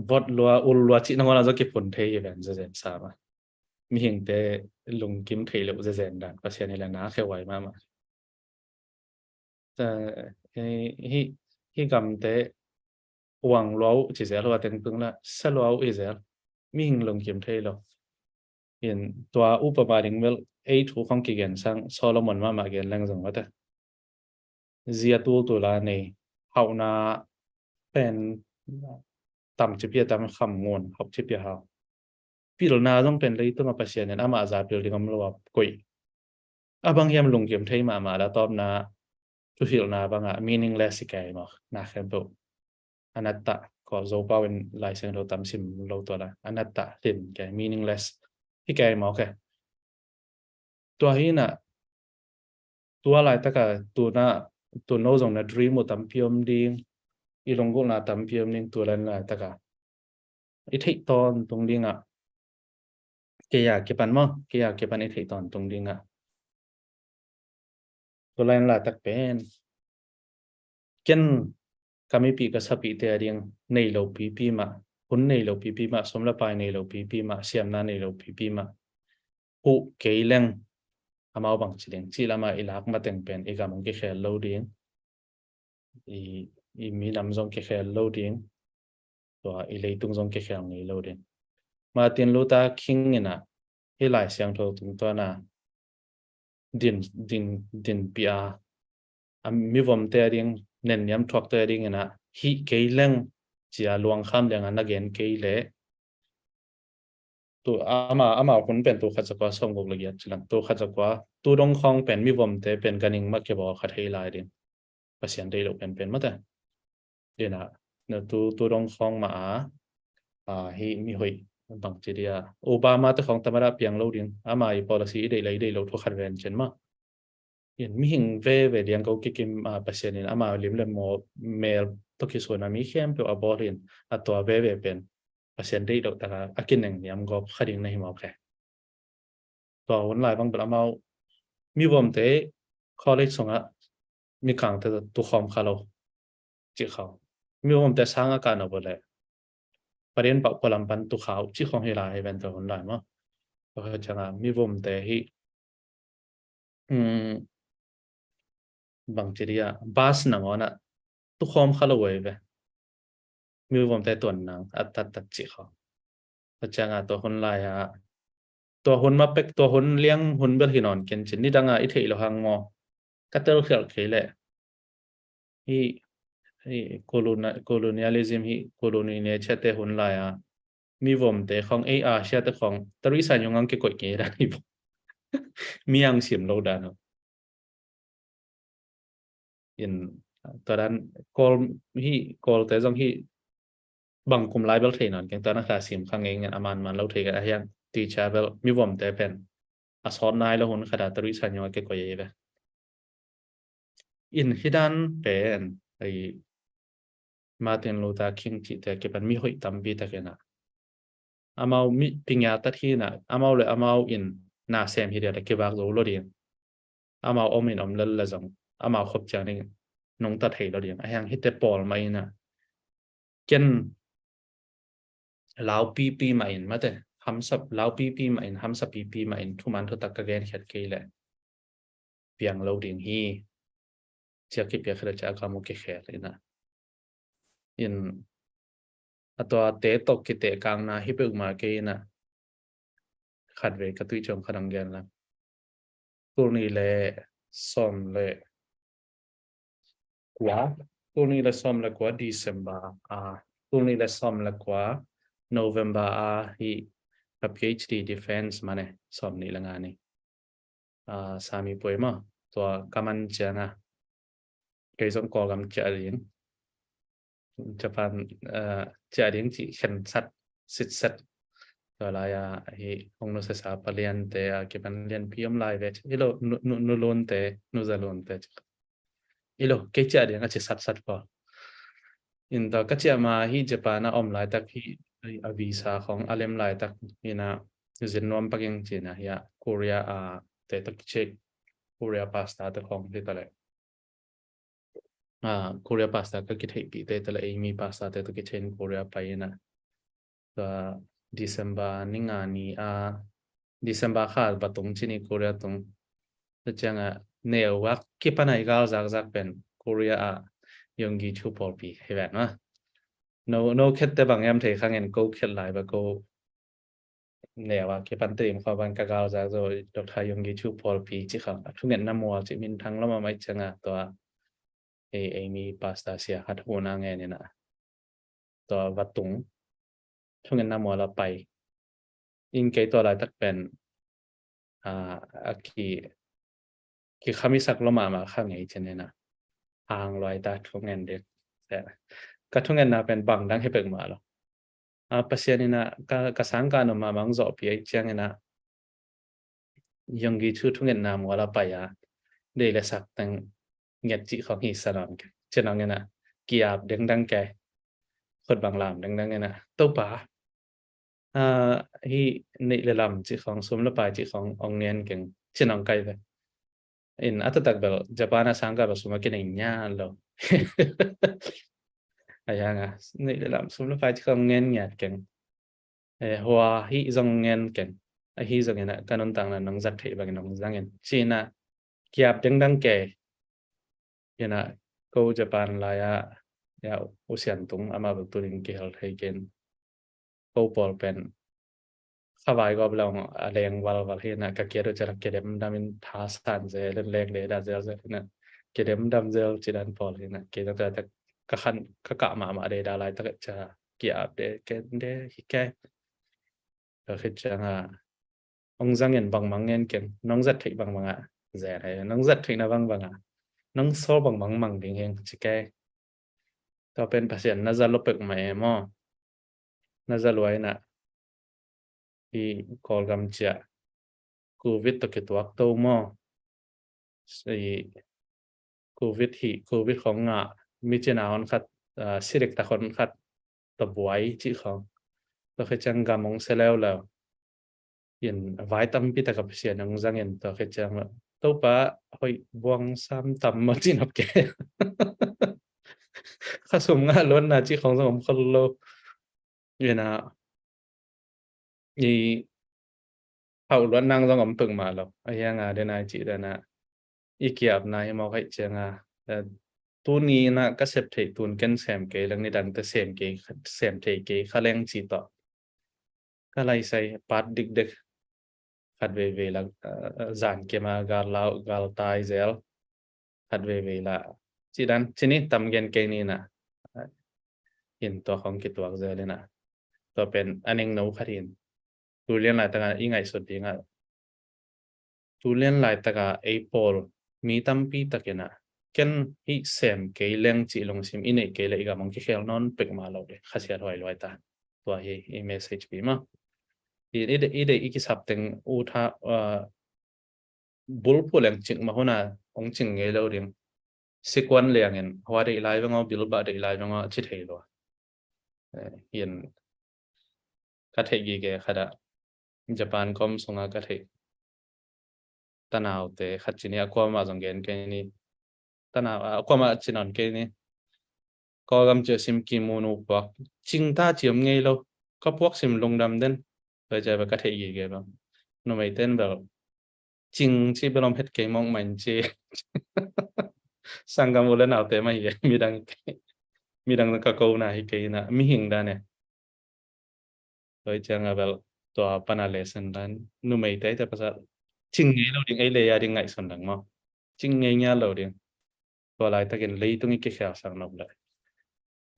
Vot lua ul lua cih nangawn a zaw kiphun thei hi ven zezen sa mah. Mihingte lungkim thei loh zezen dan Pasian hi le na kheuai mahmah. Hi hi gamte uang lua uh ci zel hua tengtung la sa lua uh hi zel. Mihing lungkim thei lo. In tua upama ding bel ei thu khawng kigen sang Solomon mahmah gen leng zong mate. Zia tultul a nei hauhna pen tam cipia tam kham ngun hauh cipia hau. Pilna zong pen leitung a Pasian in amah za pil ding om lo a koih. A bang hiam lungkim thei mahmah la tawpna thuhilhna bangah meaningless hi kei maw na khempeuh. Anatta ko Zopau in Lai Siangtho tam sim lo tua la anatta hlin kei meaningless hi kei maw kei. Tua hi na tua laitaka tuna tuno zong na dream uh tampi om ding i lunggulhna tampi om ding tua lai laitaka i theih tawntung dingah kei a kipan maw kei a kipan i theih tawntung dingah tua lai laitak pen ken ka mipih ka sapihte a ding nei lo pipi mah hun nei lo pipi mah sum le pai nei lo pipi mah siamna nei lo pipi mah huh kei leng amau bang ci ding cih lama i lak mateng pen i gam hong kikhel lo ding i minam zong kikhel lo ding tua i leitung zong kikhel ngei lo ding. Martin Luther King ina hi Lai Siangtho tungtuana din din din pia a mivomte a ding nenniam thuakte a ding ina hih kei leng cia luangkham lianga na gen kei leh tu ama ama hun pen tu khat zakua sawmguk le giat cilang tu khat zakua tu dong khawng pen mivomte pen ganing mah kibawl khat hei lai ding. Pasian deih loh penpen mate ina na tu tu dong khawng mah a hi mihoih bangci dia Obama te khawng tamada piang lo ding ama i policy i deih lai deih lo thu khat ven cen mah. In mihing veve liangko kikim a Pasian in ama lim le maw mel tawh kisun a mi khempeuh a bawl in a tua veve pen Pasian deih loh taka a kineng niam gawp kha ding na hi mawk he. Tua hun lai bang bel amau mivomte college sungah mikangte tukhawm kha lo cih khau mivomte sanga kah no bawleh Parian pah pualam pan tukha uh cih khawng hi lai hi vente hun lai maw. Tua cianga mivomte hi bangci dia bas nangawnah tukhawm kha lo uh hi ve. Mivomte tuan nang a tattat cih khawng. Tua cianga tua hun lai-ah tua hun mapek tua hun liang hun bel hi nawn kencin nidanga i theih lo hang maw. Ka telkhialh kei leh hi colonialism hi colony ne ciate hun lai-a mivomte khawng ei Asia te khawng Teresa nyungah kikoih kei dan hi. Mi ang sim lo dan uh in Tua dan Kawl hi, Kawlte zong hi, bang kum lai bel thei nawn keng, tua na kha sim kha ngei ngen, a man man lo thei keng, a hiang teacher bel mi vomte pen a sawt nai lo hun khat a tarui san yong a ke koi ei ve. In hi dan pen ei Martin Luther King cihte kipan mi hoih tampi takin a, amau mi pingia tat hi na, amau le amau in na sem hi dia le kivak zo lo ding. Amau om in om lel la zong amau khop ciang ding nungta thei lo ding. A hiang hite pawl mah in a, ken laupipi mah in, mate, hamsap, laupipi mah in, hamsa pipi mah in thuman thutak ka gen khiat kei le piang lo ding hi. Cia kipiak khel cia ka mu kikhel in a, in a tua te tawh kitehkakna hi peuhmah kei in a, khatvei ka tuih ciang khat ang gen la. Tul nih le sawm le kua, tul nih le sawm le kua December a, tul nih le sawm le kua November a hi ka PhD defense mane, sawm nih le nga ni a, Sami puai maw, tua ka man ciang a, kei zong Kawlgam ciah ding, Japan, ah, ciah ding cih khensat sitset. Tua lai a hi hong nusesa paliante a kipan lianpi om lai ve. Ilo nu, nu, nulunte, nuzalunte. Ilo kei ciah ding a ci satsat ko. In tua ka ciah ma hi Japan a om laitak hi a visa khong a lem laitak hi na zin nuam paking ci na hi a Korea a te tua kici Korea pastor te khong hi ta le. Ah, Korea pastor ka kitheihpih te tale ei mi pastor te tawh kithein Korea pai ina. Tua December ni nga ni a, December kha va tung cini Korea tung. Tua ciang a neu a kipan a i gal zakzak pen Korea a Yonggi Cho pawlpi hi ven ma. No, no khet te bang em thei khang en ko khet lai ba ko neu a kipan te im kho ban ka gal zak zo Doctor Yonggi Cho pawlpi ci khang a thungetna mual ci min thang lama mai ciang a tua ei, ei mi pastor sia khat huna ngen ina. Tua va tung thungetna mual a pai. In kei tua laitak pen, ah, a ki, ki khamisak lo mahmah kha ngei cin ina. Hang luai ta thungen dek. Ka thungetna pen bang dang hi pek mah lo. A, Pasian ina ka, ka sangka no mamang zawhpi ai ciang ina Yonggi Cho thungetna mual a pai a dei le sak teng nget cih khong hi sa nawn ke. Cinong ina kiap dengdang ke. Khut bang lam dengdang ina. Topa, ah, hi neih le lam cih khong, sum le pai cih khong ong ngen keng. Cinong kai ve. In a taktak bel Japan a sangka bel sum a kinei ngiat lo. A hiang a neih le lam sum le pai cih khong ngen ngiat keng. Eh, hua hi zong ngen keng. A hi zong ina ka nuntakna nong zat theih bangin nong zangin. Ci ina kiap dengdang ke. Ina ko Japan lai a, ya, U Sian Tung ama bel tunin kihel thei ken. Ko pawl pen khavai gawp lo a leng valval hi na ka kiat uh ciang a kedem dam in tha san zel in leng le da zel zel hi na kedem dam zel ci dan pawl hi na kei zong ka khan ka kah mahmah dei da laitak ciang a kiap de ken de hi ke. Ka khit ciang a ong zang in bangbang ngen keng, nong zat theih bangbang a zen hei, nong zat theihna bangbang a nong sawl bangbang mang ding heng ci ke. Tua pen Pasian na za lo pek mah e maw? Na za luai na i Kawlgam ciah Covid tawh kituak to maw? I Covid hi, Covid khong ngah mi cina hon khat, ah, sirik tak hon khat tawh buai cih khong. Tua khit ciang gam hong sia leuleu. In vai tampi taka Pasian hong zangin tua khit ciang Topa hoih buang sam tam maw ci nop ke. Khasum ngah luatna cih khong zong om khol lo. Ina i hauh luat nang zong om pek mah lo. A hiang a den ai cih dan a i kiapna hi mawk haih ciang a, eh, tuni na ka sep theih tun ken sem kei leng nidang te sem kei, sem thei kei kha leng ci tawh. Ka laisai pat dikdek khat veivei la, eh, zan kema gal lau, gal tai zel khat veivei la. Ci dan, cini tam gen kei ni na. In tua khong kituak zel ina. Tua pen a neng no khat in. Tulian laitaka i ngaihsut dinga. Tulian laitaka ei pawl mi tampi takina. ken hih sem kei leng cih lungsim i neih kei leh i gam hong kikhel nawn pek mah lo ding, khasiathuai luai ta. Tua hi i message pi mah. I, i deih, i deih i kisap teng u tha, ah, bulphuh leng cing mah hun a hong cing ngei lo ding. Sikuan liangin hua deih lai veng aw, bilbah deih lai veng aw a ci thei lua. Eh, hian ka theih gige khat ah Japan kom sunga ka theih tanaute khat ci ni, a kuamah zong gen kei ni. Tanau, a kuamah ci nawn kei ni. Kawlgam ci a sim kimu nu puak. Cing ta ci om ngei lo. Ka puak sim lungdam den. Tua cia bel ka theih gige bang. Numei ten bel cing ci bel om het kei mawk mah in ci. Sanggam u le naute mah hi, midang, midang ka ko na hi kei na, mihing dan e. Tua hi ciang a bel tua pan a lesson dan, numei te te pasal cing ngei lo ding, ei le a ding ngaihsun dang maw. Cing ngei ngial lo ding. Tua laitakin leitung i kikhel sak nop le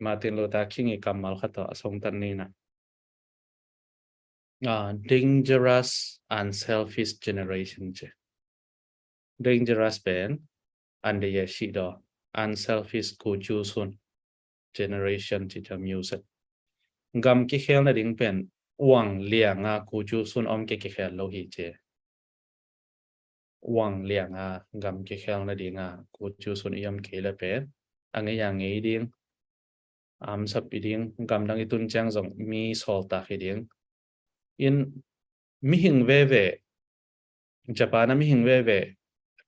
Martin Luther King i kammal khat tawh a songtat ni na. Ah, dangerous, unselfish generation ci. Dangerous pen, an de ye shi do, unselfish kucu sun generation ci ta music. Gam kikhel na ding pen, uang lianga kucu sun om ke kikhel lo hi ci. Uang lianga gam kikhel na dinga kucu sun i om kei le pen, a ngei a ngei ding, amsap i ding, gamdang i tun ciang zong mi sawltak i ding. In mihing veve, Japan a mihing veve,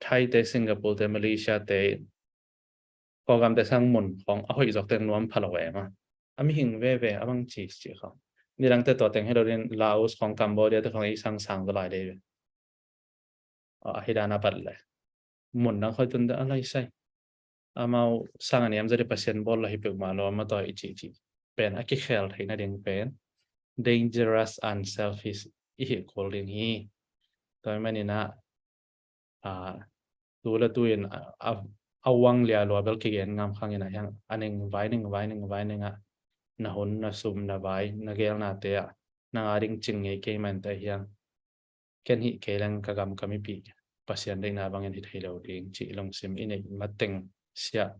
Thai te, Singapore te, Malaysia te, Kawlgam te sang mun khong a hoih zawk teng nuam pha lo em a. A mihing veve a bang ci ci khong. Nidang te tua teng hi lo din Laos khong, Cambodia te khong i sang sang zaw lai dei ve. A hi dan a bat le. Mun dang khoi tun te a lai sai. Amau sang a niam zadi Pasian bawl la hi peuhmah lo, amau tawh i cih cih pen a kikhel theihna ding pen dangerous, unselfish i hi kul ding hi. Tua hi manin ah, a, tu le tu in a, a, a uang lia lua bel kigen ngam khang in ah hiang a ning vai ning vai ning vai ning ah na hun na sum na vai na gelna te ah nang a ding cing ngei kei man te hiang ken hih kei leng ka gam ka mipi Pasian deihna bangin hi thei lo ding cih lungsim i neih mateng siah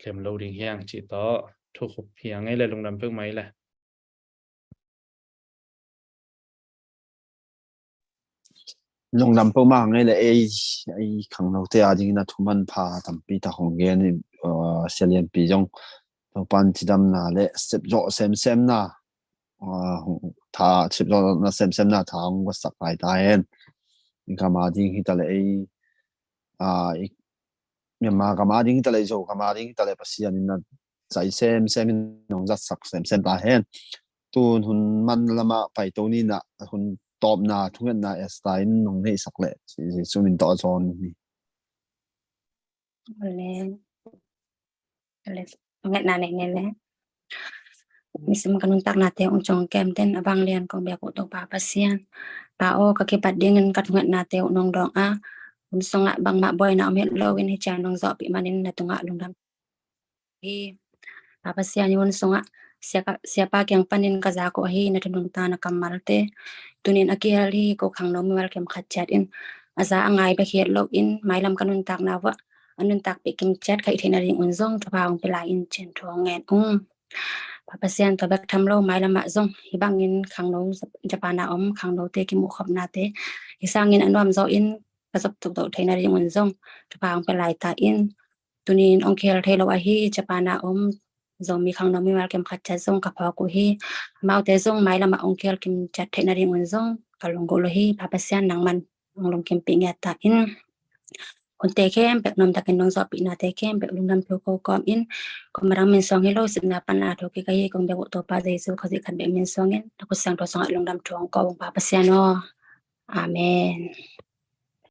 lem lo ding hiang cih tawh thukhup hiang ei le lungdam peuhmah ei le. Lungdam peuhmah hang ei le ei, ei khangnote a dingin a thuman pha tampi tak hong gen in, uh, Sia Lianpi zong Topan cidamna le sepzawh semsemna, ah, tha, sepzawhna semsemna tha hong guatsak lai ta hen. Gam a ding hi ta le ei, ah, i, Myanmar gam a ding hi ta le, Zo gam a ding hi ta le Pasian in na cai semsem in hong zatsak semsem ta hen. Tun hun man lamah paito ni na, hun tawpna thungetna Esther in hong neihsak le Jesu min tawh a zawn ni. Amen. Ngetna nei nei le. Nisim ka nuntaknate ung cong kem ten a bang lian kong biak uh Topa Pasian. Pa aw, ka kipat dingin ka thungetnate uh nong dawng a, hun sungah bangmah buaina om het loin hi ciang nong zawhpih manin na tungah lungdam hi. Pa Pasian, hun sungah siapa kiang panin ka zak uh ahi na thu nungta na kammalte. Tunin a kihel hi ko khangno mimal kem khat ciat in a za a ngai bek hi het loin mailam ka nuntakna uah a nuntakpih kim ciat ka hih theihna ding un zong thupha hong pia lai in cin thu hong ngen ung. Pa Pasian, tua bek tham lo mailamah zong hih bangin khangno Japan a om khangnote kimuhkhopnate hih sangin a nuamzaw in ka zop tukdoh theihna ding un zong thupha hong pia lai ta in. Tunin hong kihel thei lo ahi Japan a om Zomi khangno mimal kem khat ciat zong ka phawk uh hi. Amaute zong mailamah hong kihel kim ciat theihna ding un zong ka lunggulh uh hi. Pa Pasian, nangman hong lungkimpih ngiat ta in. Hunte khempeuh nuamtakin nong zawhpihnate khempeuh lungdam thu ko kawm in, ko madang min suang hi lo, sitna pana thu kik ahi kong biak uh Topa Jesu Khazih khat bek min suangin na khut siangtho sungah lungdam thu hong ko ung Pa Pasian aw. Amen.